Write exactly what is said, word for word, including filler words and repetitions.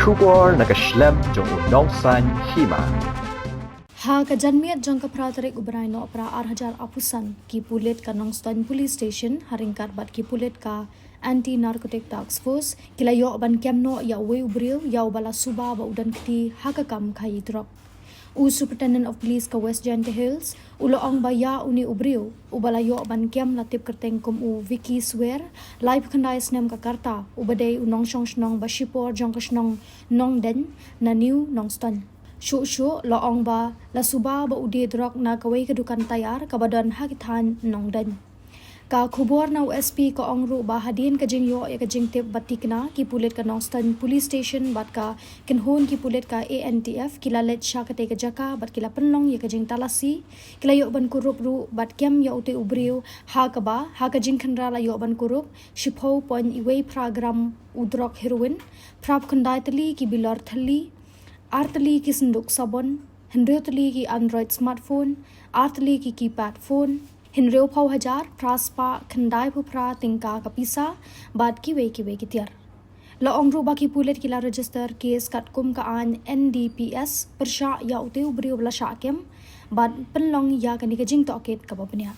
Khubor na ka shlem jong u nongsan hima. Ha ka janmiet jong ka phra tarik u bnai Nohprah ar hajar arphew san, ki pulit ka Nongstoiñ Police Station ha ryngkat bad ki pulit ka Anti Narcotic Task Force ki la ïoh ban kem noh ïa uwei u briew ïa uba la suba ba u don kti ha ka kam khaïi drok. U Superintendent of Police ka West Jaiñtia Hills u la ong ba ïa une u briew uba la ïoh ban kem la tip kyrteng kum u Vicky Swer, laiphew khyndai snem ka rta, uba dei u nongshong shnong ba shipor jong ka shnong Nongdeiñ na New Nongstoiñ. Shuh shuh la ong ba la suba ba u die drok na kawei ka dukan tayar kaba don ha ki thaiñ Nongdeiñ. Ka khubor na u S P ka ong ruh ba hadien ka jingïoh ïa ka jingtip bad tikna, ki pulit ka Nongstoiñ Police Station bad ka kynhun ki pulit ka A N T F ki la leit sha katei ka jaka bad ki la pynlong ïa ka jingtalasi. Ki la ïoh ban kurup ruh bad kem ïa utei u briew ha kaba ha ka jingkhynra la ïoh ban kurup shiphew point wei phra gram u drok heroin, phraphew khyndai tylli ki bilor thylli, ar tylli ki synduk sabon, hynriew tylli ki Android smartphone, ar tylli ki keypad phone, hynriewphew hajar phra spah khyndaiphew phra tyngka ka pisa bad kiwei kiwei ki tiar. La ong ruh ba ki pulit ki la register case katkum ka aiñ N D P S pyrshah ïa utei u briew ba la shah kem bad pynlong ïa kane ka jingtohkit kaba bniah.